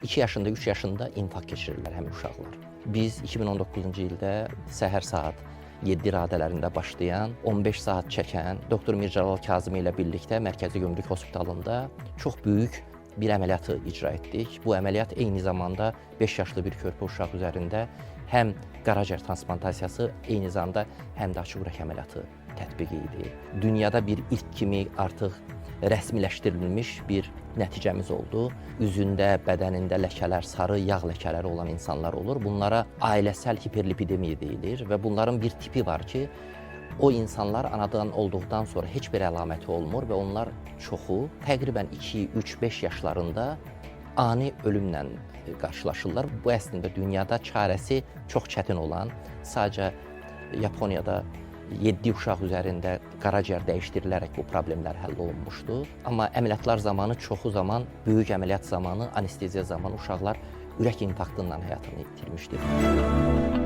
2 yaşında, 3 yaşında infarkt keçirirlər həmin uşaqlar. Biz 2019-cu ildə səhər saat 7 radələrində başlayan, 15 saat çəkən doktor Mircəlal Kazımi ilə birlikdə Mərkəzi Gömrük Hospitalında çox böyük bir əməliyyatı icra etdik. Bu əməliyyat eyni zamanda 5 yaşlı bir körpə uşaq üzərində həm qaraciyər transplantasiyası, eyni zamanda həm də açıq ürək əməliyyatı tətbiqi idi. Dünyada bir ilk kimi artıq rəsmiləşdirilmiş bir nəticəmiz oldu. Üzündə, bədənində ləkələr, sarı yağ ləkələri olan insanlar olur. Bunlara ailəsəl hiperlipidemiya deyilir və bunların bir tipi var ki, o insanlar anadan olduqdan sonra heç bir əlaməti olmur və onlar çoxu təqribən 2, 3, 5 yaşlarında ani ölümlə qarşılaşırlar. Bu əslində dünyada çarəsi çox çətin olan, sadəcə Yaponiyada 7 uşaq üzərində qaraciyər dəyişdirilərək bu problemlər həll olunmuşdu. Amma əməliyyatlar zamanı çoxu zaman böyük əməliyyat zamanı, anesteziya zamanı uşaqlar ürək infarktından həyatını itirmişdir.